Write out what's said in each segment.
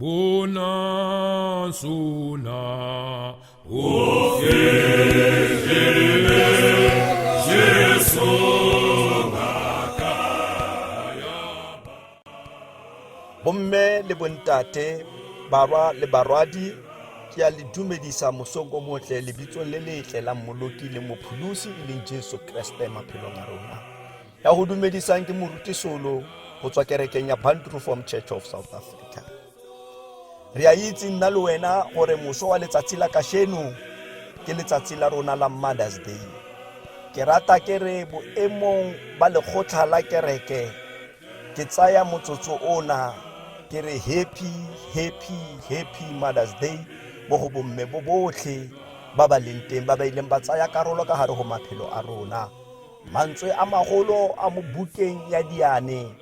Bona sona Bomme le bontate, barwa le barwadi, ke a le dumedisa mosong o motle lebitsong le letle la Mmoloki le Mopholosi e leng Jesu Kreste maphelong a rona. Ya go dumedisang ke Moruti Solo go tswa kerekeng ya Bantu Reformed Church of South Africa. Re a itse nna le wena gore moso wa letsatsi la kasheno ke letsatsi la rona la Mother's Day. Ke rata ke re boemong ba lekgotlha la kereke ke tsaya motsotso ona ke re happy happy happy Mother's Day mo go bomme bo botlhe ba ba leng teng ba ba ileng ba tsaya karolo ka gare go maphelo a rona. Mantswe a magolo a mo bukeng ya Diane,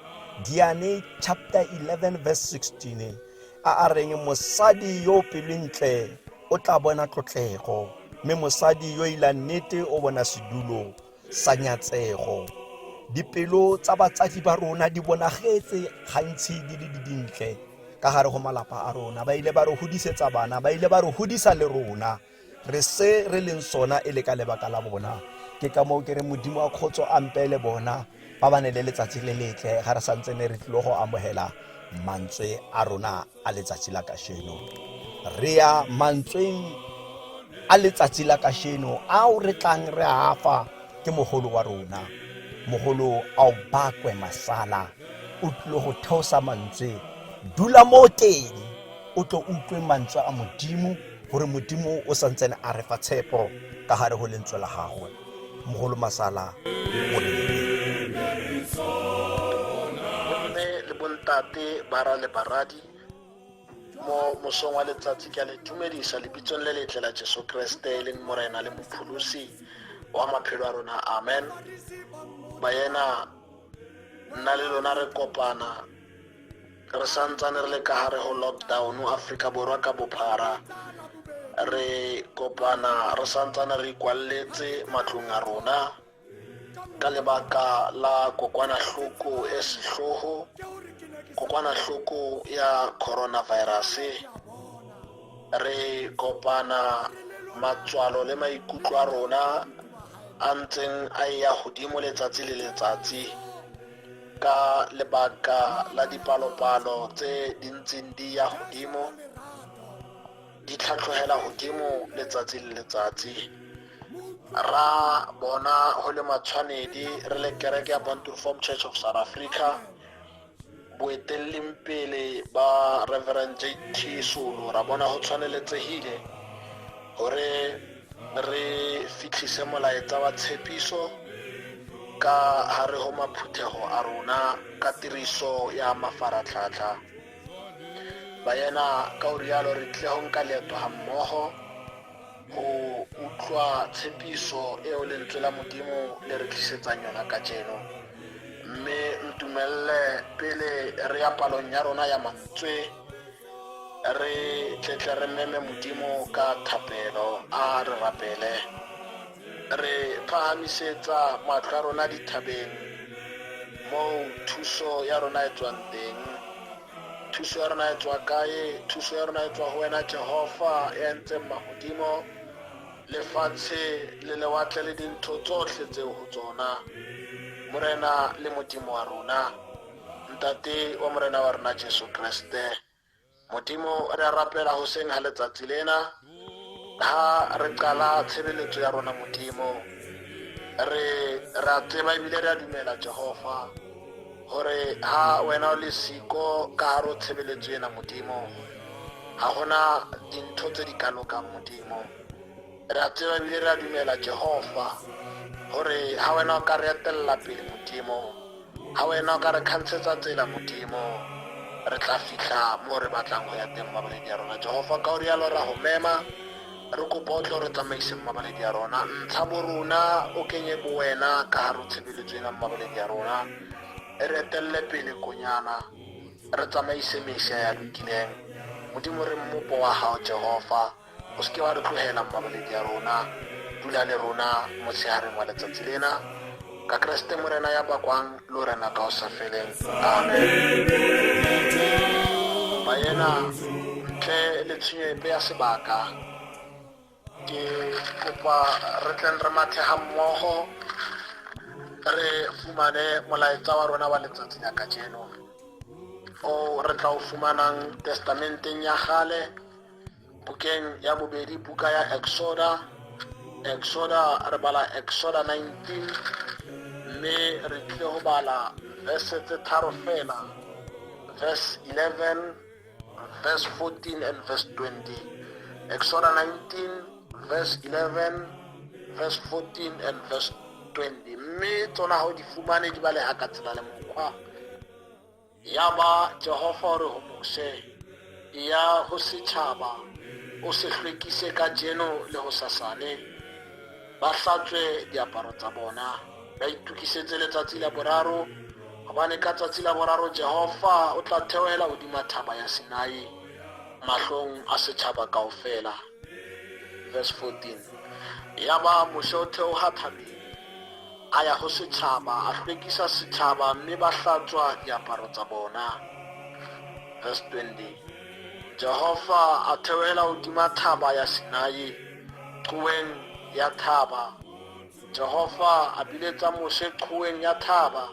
Diane chapter 11 verse 16, a a reng mosadi yo o pelontle o tla bona tlotlego, mme mosadi yo ilang nnete o bona sedulo sa nyatsego. Dipelo tsa batsadi ba rona di bonagetse gantsi di le di dintle ka gare go malapa a rona. Ba ile ba re hodisetsa bana, ba ile ba re hodisa le rona. Re se re leng sona e le ka lebaka la bona. Ke ka moo ke re Modimo wa kgotso a mpe le bona ba ba ne le letsatsi le letle ga re santse ne re tlile go amogela mantswe a rona a letsatsi la kasheno. Re ya mantsweng a letsatsi la kasheno ao re tlang re a fa ke mogolo wa rona, mogolo ao Bakwe Masala, o tlile go theosa mantswe dula mo teng o tlo utlwe mantswe a Modimo gore Modimo o santsene a re fa tshepo ka gare go lentswe la gagwe. Mogolo Masala o re Bomme le bontate, bara le baradi, mo mosong wa letsatsi ke a le dumedisa lebitsong le letle la Jesu Kreste e leng Morena le Mopholosi wa maphelo a rona. Amen. Baena, nna le lona re kopana re santsane re le ka gare go lockdown Afrika Borwa ka bophara. Re kopana re santsane re ikwalletse matlong a rona ka lebaka la kokwanahloko e sehloho, kokwanahloko ya coronavirus. Re kopana matswalo le maikutlo a rona a ntseng a eya godimo letsatsi le letsatsi ka lebaka la dipalopalo tse di ntseng di ya godimo, di tlhatlhogela godimo letsatsi le letsatsi. Ra bona go le matshwanedi re le kereke ya Bantu Reformed Church of South Africa, boetelling pele ba Reverend JT Solo, ra bona go tshwaneletsegile gore re fitlhise molaetsa wa tshepiso ka gare go maphuthego a rona ka tiriso ya mafaratlhatlha. Baena, ka o rialo re tlile go nka leeto ga mmogo go utlwa tshepiso eo lentswe la Modimo le re tlisetsang yona kajeno. Mme ntumelle pele re ya palong ya rona ya mantswe, re tletle re meme Modimo ka thapelo. A re rapele. Re phahamisetsa matlho a rona dithabeng moo thuso ya rona e tswang teng. Thuso ya rona e tswa kae? Thuso ya rona e tswa ho wena Jehova, ya entseng mahodimo, lefatshe le lewatle le dintho tsohle tseo ho tsona. Morena le Modimo wa rona, Ntate wa Morena wa rona Jesu Kreste. Modimo, re a rapela hoseng ha letsatsi lena, ha re qala tshebeletso ya rona Modimo. Re re a tseba ebile re a dumela Jehova hore ha wena o le siko ka hare ho tshebeletso ena Modimo, ha hona dintho tse di ka lokang Modimo. Re a tseba ebile re a dumela Jehova hore ha wena o ka re etella pele Modimo, ha wena o ka re khantshetsa tsela Modimo, re tla fihla moo re batlang ho ya teng mabaledi a rona. Jehova, ka o rialo ra ho mema, re kopa o tle o re tsamaise mabaledi a rona. Ntsha bo rona, o kenye bo wena ka hare ho tshebeletso ena mabaledi a rona. E re etelle pele konyana, re tsamaise mesia ya lokileng. Modimo, re mmopo wa hao Jehova. O se ke wa re tlohela, mmaboledi ya rona. Dula le rona motshehareng wa letsatsi lena. Ka Kreste Morena ya bakwang le ho rena ka ho sa feleng. Amen. Baena, ntle le tshenyo epe ya sebaka, ke kopa re tleng re mathe ha mmoho re fumane molaetsa wa rona wa letsatsi la kajeno o re tla o fumanang testamenteng ya kgale, bukeng ya bobedi, buka ya Exoda. Exoda, re bala Exoda 19, mme re tlile ho bala verse tse tharo fela, verse 11, verse 14 and verse 20. Exoda 19 verse 11, verse 14 and verse 20. Mme tsona ha o di fumane di baleha ka tsela le mokgwa. Yaba Jehova o re ho Moshe, ya ho setjhaba, o se hlwekise kajeno le hosasane, ba hlatswe diaparo tsa bona, ba itokisetse letsatsi la boraro, hobane ka tsatsi la boraro Jehova o tla theohela hodima thaba ya Sinai mahlong a setjhaba kaofela. Verse 14. Yaba Moshe o theoha thabeng, a ya ho setjhaba, a hlwekisa setjhaba, mme ba hlatswa diaparo tsa bona. Verse 20. Jehova a theohela hodima thaba ya Sinai, qhoweng ya thaba. Jehova a biletsa Moshe qhoweng ya thaba,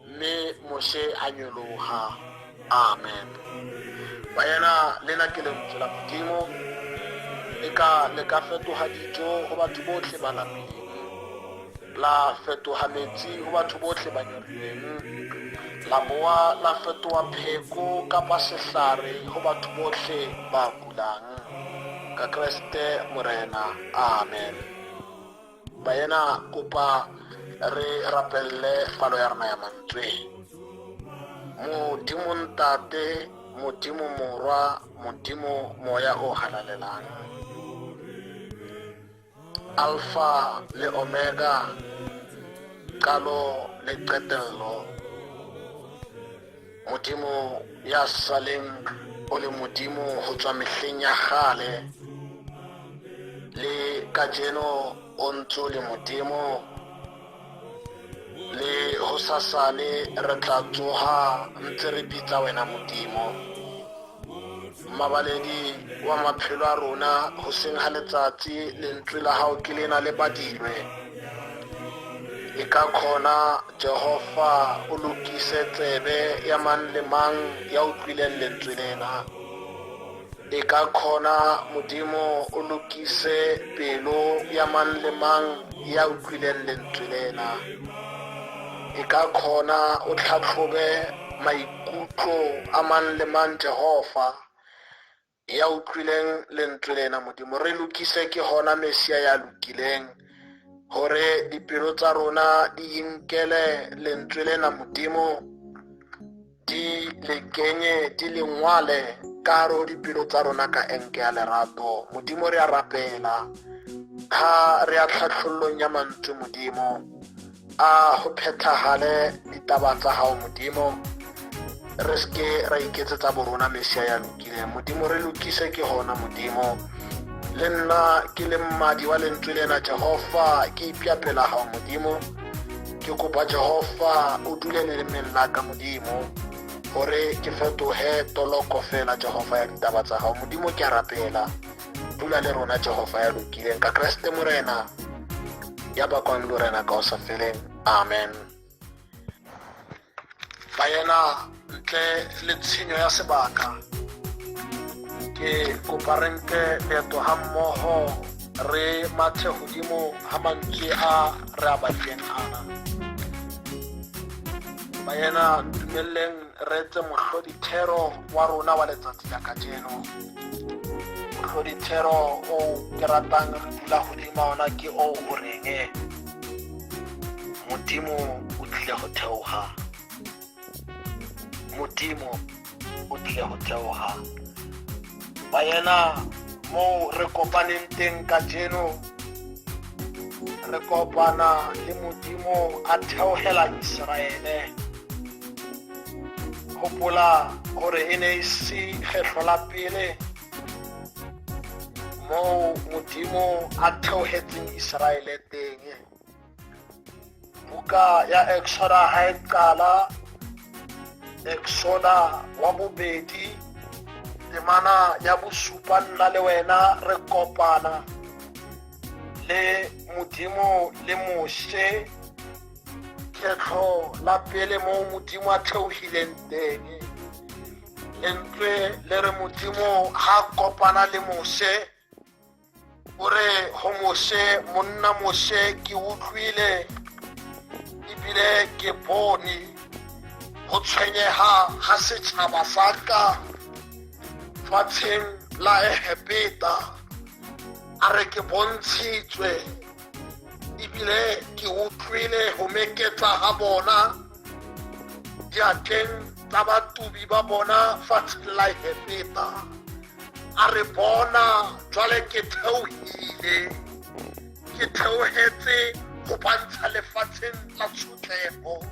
mme Moshe a nyoloha. Amen. Baena, lena ke lentswe la Modimo. E ka le ka fetoha dijo ho batho bohle ba lapileng, la fetoha metsi ho batho bohle ba nyorilweng, la boa la fetoha pheko kapa sehlare ho batho bohle ba kulang. Ka Kreste Morena. Amen. Baena, kopa re rapelle palo ya rona ya mantswe. Modimo Ntate, Modimo Morwa, Modimo Moya o Halalelang, Alpha le Omega, qalo le qetello, Modimo ya saleng o le Modimo ho tswa mehleng ya kgale le kajeno o ntso le Modimo, le hosasane re tla tsoha ntse re bitsa wena Modimo. Mmabaledi wa maphelo a rona, hoseng ha letsatsi lentswe la hao ke lena le badilwe. E ka khona Jehova o lokise tsebe ya mang le mang ya utlwileng lentswe lena. E ka khona Modimo o lokise pelo ya mang le mang ya utlwileng lentswe lena. E ka khona o tlhatlhobe maikutlo a mang le mang Jehova ya utlwileng lentswe lena. Modimo, re lokise ke hona Mesia ya lokileng, hore dipelo tsa rona di inkele lentswe lena Modimo, di le kenye, di le ngwale ka hare ho dipelo tsa rona ka enke ya lerato. Modimo, re a rapela ha re ya tlhatlhollong ya mantswe Modimo, a ho phethahale ditaba tsa hao Modimo, re seke ra iketsetsa borona Mesia ya lokileng. Modimo, re lokise ke hona Modimo, le nna ke le mmadi wa lentswe lena Jehova, ke ipea pela hao Modimo, ke kopa Jehova o dule lelemeng la ka Modimo, hore ke fetohe toloko fela Jehova ya ditaba tsa hao Modimo. Ke a rapela, dula le rona Jehova ya lokileng, ka Kreste Morena ya bakwang le rena ka o sa feleng. Amen. Baena, ntle le tshenyo ya sebaka, ke kopa re nke leeto ha mmoho re mathe hodimo ha mantswe a re a badileng ana. Baena, ntumelleng re etse mohlodithero wa rona wa letsatsi la kajeno. Mohlodithero o ke ratang re dula hodima ona ke o o reng Modimo o tlile ho theoha. Modimo o tlile ho theoha. Baena, moo re kopaneng teng kajeno, re kopana le Modimo a theohela Iseraele. Hopola hore e ne e se kgetlo la pele moo Modimo a theohetseng Iseraele teng. Buka ya Exoda ha e qala, Exoda wa bobedi Temana ya bosupa, nna le wena re kopana le Modimo le Moshe kgetlho la pele moo Modimo a theohileng teng. Lentswe le re Modimo ha kopana le Moshe, o re ho Moshe, monna Moshe, ke utlwile ebile ke bone ho tshwenyeha ha setjhaba sa ka fatsheng la Egepeta. A re ke bontshitswe ebile ke utlwile ho meketsa ha bona diatleng tsa batubi ba bona fatsheng la Egepeta. A re bona jwale ke theohile, ke theohetse ho bantsha lefatsheng la tshotleho,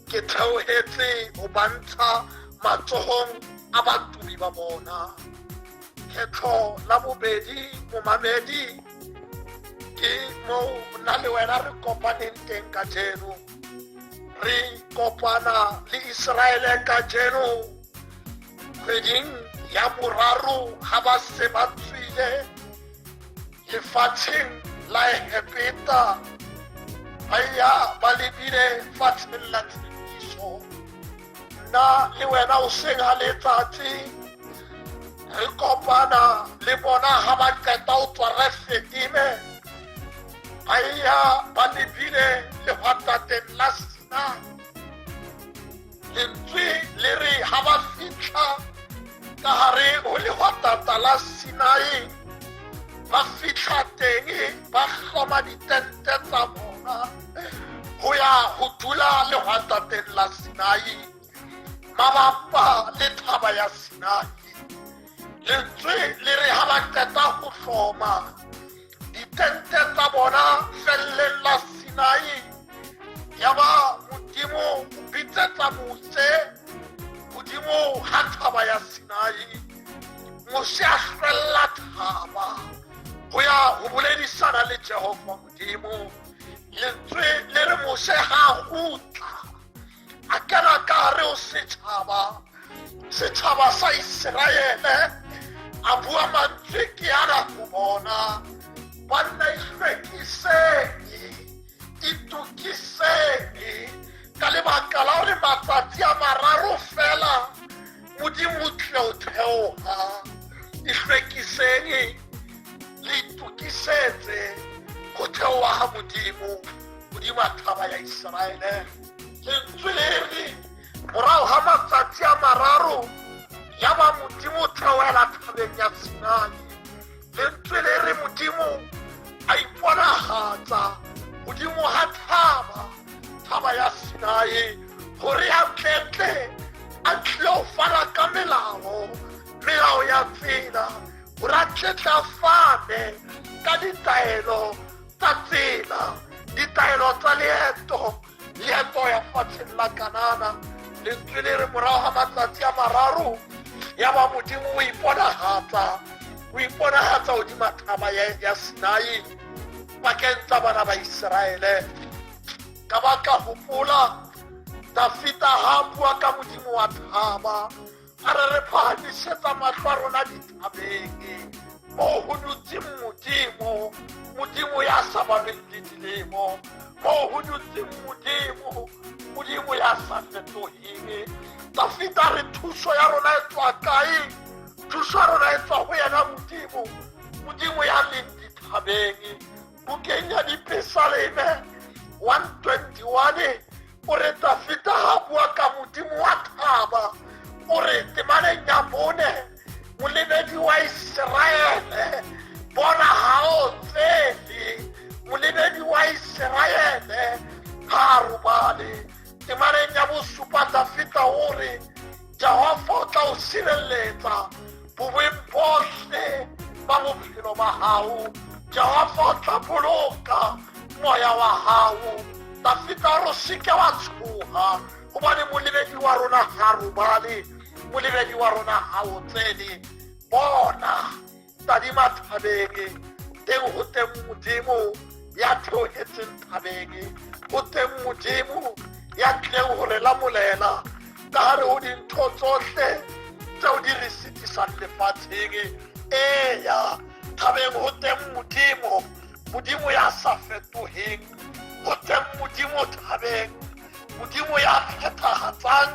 ke theohetse ho bantsha matsohong a batubi ba bona. Kgetlho la bobedi, momamedi, ke moo nna le wena re kopaneng teng kajeno. Re kopana le Iseraele kajeno kgweding ya boraro ha ba se ba tswile lefatsheng la Egepeta, ba ya ba lebile fatsheng la tshepiso. Nna le wena o seng ha letsatsi re kopana le bona ha ba qeta ho tswa Refidime, ba ya ba lebile lehwatateng la Sinai. Lentswe le re ha ba fitlha ka hare ho lehwatata la Sinai, ba fitlha teng ba hloma ditente tsa bona ho ya ho dula lehwatateng la Sinai mabapa le thaba ya Sinai. Lentswe le re ha ba qeta ho hloma ditente tsa bona felleng la Sinai, ya ba Modimo o bitsetsa Moshe hodimo ha thaba ya Sinai. Moshe a hlwella thaba ho ya ho boledisana le Jehova Modimo. Lentswe le re Moshe ha kgutla, a kena ka hare ho setjhaba, setjhaba sa Iseraele, a bua mantswe ke ana ho bona: banna, ihlwekiseng, itokiseng, ka lebaka la hore matsatsi a mararo fela Modimo o tlile ho theoha. Ihlwekiseng, le itokisetse ho theoha ha Modimo hodima thaba ya Iseraele. Lentswe le re morao ha matsatsi a mararo ya ba Modimo o theohela thabeng ya Sinai. Lentswe le re Modimo a iponahatsa hodimo ha thaba, thaba ya Sinai, hore a tletle a tlile ho fana ka melao, melao ya tsela, hore a tletle a fane ka ditaelo tsa tsela, ditaelo tsa leeto, leeto ya fatsheng la Kanana. Lentswe le re morao ha matsatsi a mararo ya ba Modimo o iponahatsa, o iponahatsa hodima thaba ya Sinai pakeng tsa bana ba Iseraele. Ka ba ka hopola Dafita ha bua ka Modimo wa thaba, a re re phahamisetsa mahlo a rona dithabeng moo ho dutseng Modimo, Modimo ya sa balweng le dilemo, moo ho dutseng Modimo, Modimo ya sa fetoheng. Dafita re thuso ya rona e tswa kae? Thuso ya rona e tswa ho yena Modimo, Modimo ya leng dithabeng. Bukeng ya Dipesaleme 121 o re Dafita ha bua ka Modimo wa thaba, o re temaneng ya bone, molebedi wa Iseraele, bona ha o tsele, molebedi wa Iseraele ha a robale. Temaneng ya bosupa Dafita o re Jehova o tla o sireletsa bobeng bohle ba bophelo ba hao, Jehova o tla boloka moya wa hao. Dafita o re o seke wa tshoha, hobane molebedi wa rona ha robale, molebedi wa rona ha o tsene. Bona, tadima thabeng, teng ho teng Modimo ya theohetseng thabeng, ho teng Modimo ya tlileng ho re lamolela ka hare ho dintho tsohle Tseo di re sitisang lefatsheng. Eya, thabeng ho teng Modimo, Modimo ya sa fetoheng. Ho teng Modimo thabeng, Modimo ya phethahatsang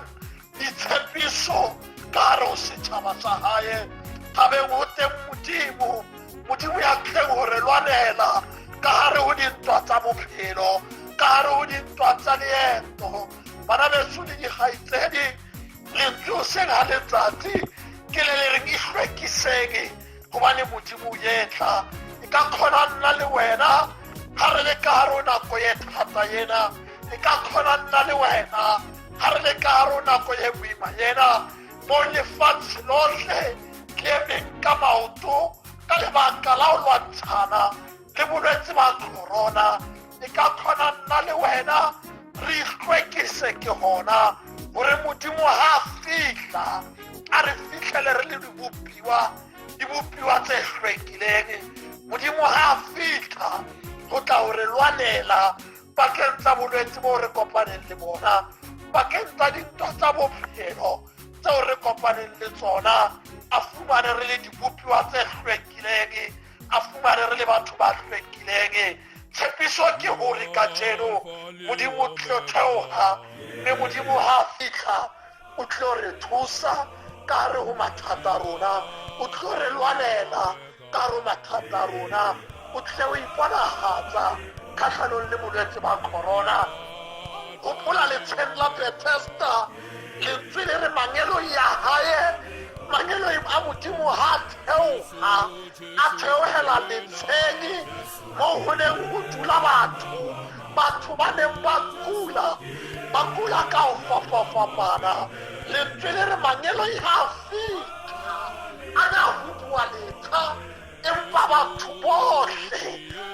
ditshepiso ka hare ho setjhaba sa hae. Thabeng ho teng Modimo, Modimo ya tleng ho re lwanela ka hare ho dintwa tsa bophelo, ka hare ho dintwa tsa leeto. Bana beso le dikgaitsedi, lentswe hoseng ha letsatsi ke le le reng ihlwekiseng gobane Modimo o etla. E ka kgona nna le wena ga re le ka gare o nako ye thata ena, e ka kgona nna le wena ga re le ka gare o nako ye boima ena, mo lefatshe lohle le emeng ka maoto ka lebaka la ho lwantshana le bolwetse ba corona. E ka kgona nna le wena re ihlwekise ke hona gore Modimo ha a fihla a re fihlele re le dibopiwa, dibopiwa tse hlwekileng. Modimo ha a fihla ho tla ho re lwanela pakeng tsa bolwetse bo re kopaneng le bona, pakeng tsa dintwa tsa bophelo tseo re kopaneng le tsona, a fumane re le dibopiwa tse hlwekileng, a fumane re le batho ba hlwekileng. Tshepiso ke hore kajeno Modimo o tlo theoha, mme Modimo ha a fihla o tlo re thusa ka hare ho mathata a rona, o tlo re lwanela ka hare ho mathata a rona, o tle o iponahatsa kgahlanong le bolwetse ba corona. Hopola letsheng la Bethesda, lentswe le re mangeloi a hae, mangeloi a Modimo ha a theoha, a theohela letsheng moo ho neng ho dula batho, batho ba neng ba kula, ba kula ka ho fapafapana. Lentswe le re mangeloi ha a fihla a ne a huduwa letsha, empa batho bohle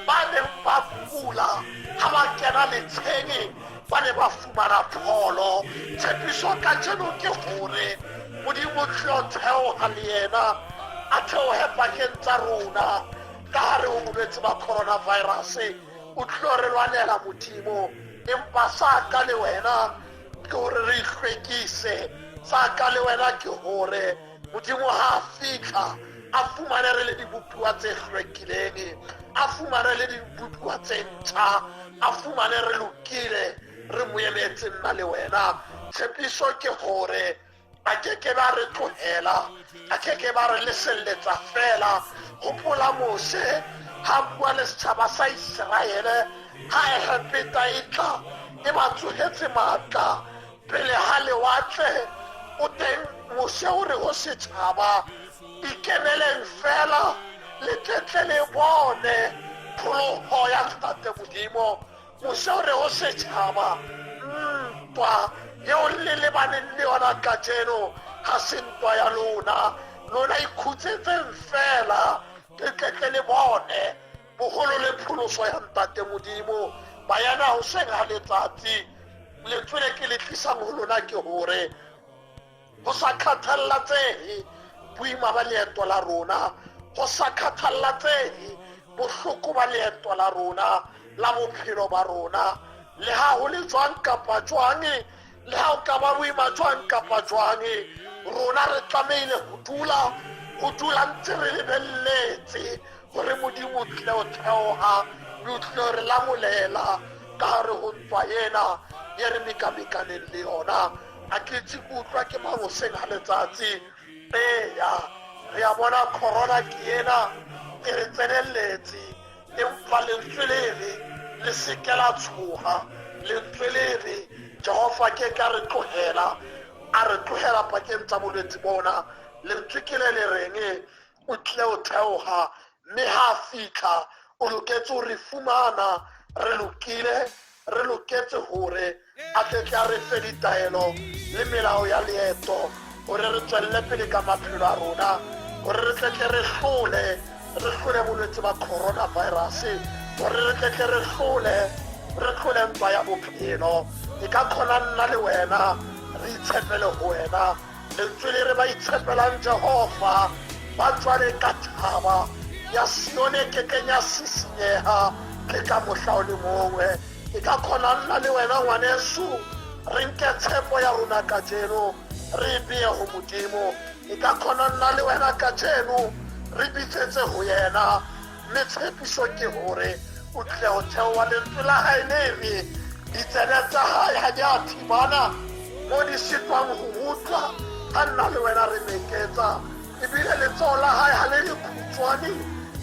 ba neng ba kula ha ba kena letsheng ba ne ba fumana pholo. Tshepiso kajeno ke hore Modimo o tlo theoha le yena, a theohe pakeng tsa rona ka hare ho bolwetse ba coronavirus. O tlo re lwanela Modimo, empa sa ka le wena ke hore re ihlwekise. Sa ka le wena ke hore Modimo ha a fihla a fumane re le dibopuwa tse hlwekileng, a fumane le dibopuwa tse ntjha, a fumane re lokile, re mo emetse nna le wena. Tshepiso ke hore a keke ba re tlohela, a keke ba re leselletsa fela. Hopola Moshe ha bua le setjhaba sa Iseraele ha Egepeta e tla e ba tsohetse matla pele ha lewatle. O teng Moshe o re ho setjhaba, ikemeleng fela le tletle le bone pholoho ya Ntate Modimo. Moshe o re ho setjhaba, ntwa eo le lebaneng le yona kajeno ha se ntwa ya lona, lona ikhutsetseng fela le tletle le bone boholo le pholoso ya Ntate Modimo. Bayana hoseng ha letsatsi, lentswe le ke le tlisang ho lona ke hore ho sa kgathallatsehe boima ba leeto la rona, ho sa kgathallatsehe bohloko ba leeto la rona la bophelo ba rona, le ha ho le jwang kapa jwang, le ha o ka ba boima jwang kapa jwang, rona re tlamehile ho dula, ho dula ntse re lebelletse hore Modimo o tlile ho theoha mme o tlile ho re lamolela ka hare ho ntwa ena ye re mekamekaneng le yona. A ke itse ke utlwa ke mang hoseng ha letsatsi. Eya, re a bona corona ke ena e re tsenelletse, empa lentswe le re le se ke la tshoha. Lentswe le re Jehova ke ka re tlohela, a re tlohela pakeng tsa bolwetse bona. Lentswe ke le le reng o tlile ho theoha, mme ha a fihla o loketse ho re fumana re lokile, re loketse hore a tle tle a re fe ditaelo le melao ya leeto hore re tswelle pele ka maphelo a rona, hore re tle tle re hlole, re hlole bolwetse ba coronavirus, hore re tle tle re hlole, re hlole ntwa ya bophelo. E ka kgona nna le wena re itshepele ho wena. Lentswe le re ba itshepelang Jehova ba tswale ka thaba ya Sione ke keng ya sisinyeha le ka mohla o le mongwe. E ka kgona nna le wena ngwaneso re nke tshepo ya rona kajeno re e bee ho Modimo. E ka kgona nna le wena kajeno re bitsetse ho yena, mme tshepiso ke hore o tlile ho theoha. Lentswe la hae le re ditsebe tsa hae ha di a thibana mo di sitwang ho utlwa ha nna le wena re meketsa, ebile letsoho la hae ha le lekhutshwane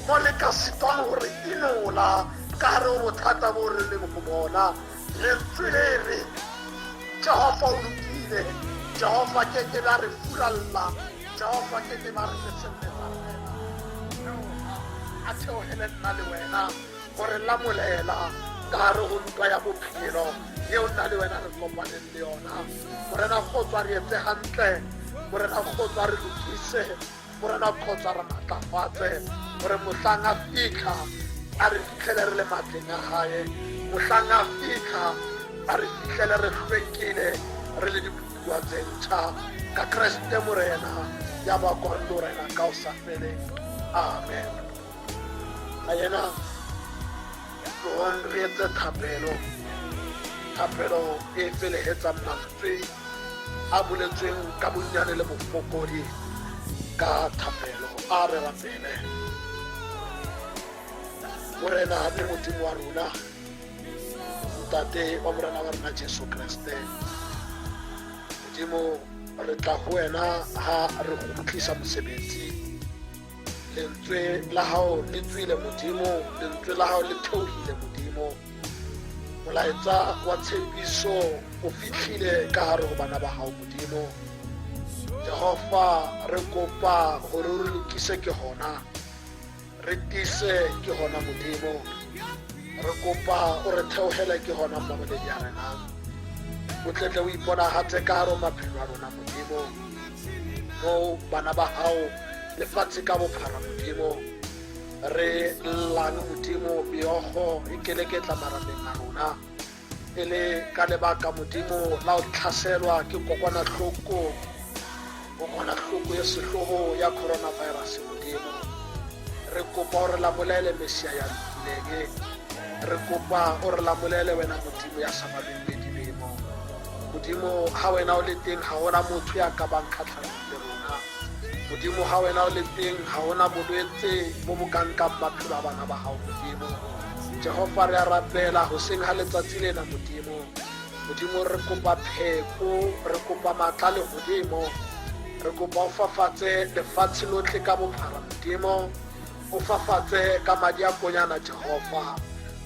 mo le ka sitwang hore inola ka hare ho bothata bo re leng ho bona. Lentswe le re Jehova o lokile, Jehova ke ke ba re furalla, Jehova ke ke ba re leselletsa fela. A theohele nna le wena gore lamolela ka gare go ntwa ya bophelo eo nna le wena re kopaneng le yona. Morena kgotso a re etse hantle, Morena kgotso a re lokise, Morena kgotso a re matlafatse, gore mohlang a fitlha a re fitlhele re le matleng a gae, mohlang a fitlha a re fitlhele re hlwekile re le dibopuwa tse ntšha ka Kreste Morena ya bakwang le Morena ka o sa feleng. Amen. A yena tlohong re etse thapelo, thapelo e felehetsang mantswe a boletsweng ka bonnyane le bofokodi ka thapelo. A re rapele. Morena le Modimo wa rona, Ntate wa Morena wa rona Jesu Kreste, Modimo re tla ho wena ha re kgutlisa mosebetsi. Lentswe la hao le tswile Modimo, lentswe la hao le theohile Modimo. Molaetsa wa tshepiso o fihlile ka hare ho bana ba hao Modimo. Jehova re kopa hore o re lokise ke hona, re tiise ke hona Modimo. Re kopa o re theohele ke hona mmaboledi ya rena, o tletle o iponahatse ka hare ho maphelo a rona Modimo. Moo bana ba hao lefatshe ka bophara Modimo re llang Modimo, meokgo e keleketla marameng a rona e le ka lebaka Modimo la ho tlhaselwa ke kokwanahloko, kokwanahloko ya sehloho ya coronavirus Modimo. Re kopa o re lamolele Mesia ya lokileng, re kopa o re lamolele wena Modimo ya sa balweng le dilemo. Modimo ha wena o le teng ha hona motho ya ka bang kgatlhanong le rona. Modimo ha wena o le teng ha hona bolwetse bo bo ka nkang maphelo a bana ba hao Modimo. Jehova re a rapela hoseng ha letsatsi lena Modimo. Modimo re kopa pheko, re kopa matla le hodimo, re kopa o fafatse lefatshe lotlhe ka bophara Modimo, o fafatse ka madi a konyana Jehova,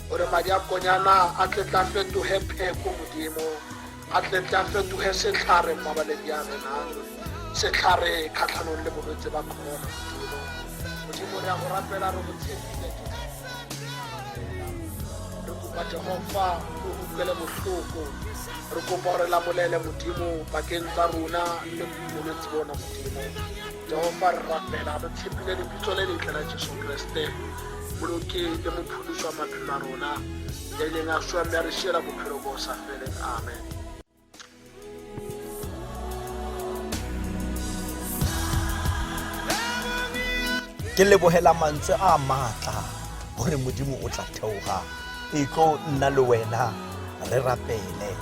gore madi a konyana a tle tla fetohe pheko Modimo, a tle tla fetohe setlhare mmabaledi ya rena, setlhare kgatlhanong le bolwetse ba corona Modimo. Modimo re a go rapela re go tshepile, re kopa Jehova o utlwele bohloko, re kopa gore lamolele Modimo pakeng tsa rona le bolwetse bona Modimo. Jehova re rapela re tshepile lebitso le letle la Jesu Kreste, moloki le mopholosi wa maphelo a rona, ya ileng a swa mme a re šiela bophelo bo sa feleng. Amen. Ke lebohela mantswe a matla hore Modimo o tla theoha e tlo nna le wena re rapele.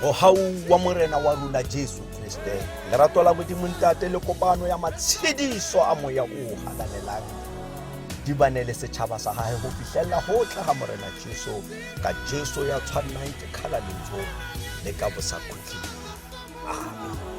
Mohau wa Morena wa rona Jesu Kriste, lerato la Modimo Ntate le kopano ya matshediso a Moya o halalelang di bane le setjhaba sa hae ho fihlella ho tla ha Morena Jesu, ka Jesu ya tshwannang ke kgalaletso le ka bosakhutleng. Amen.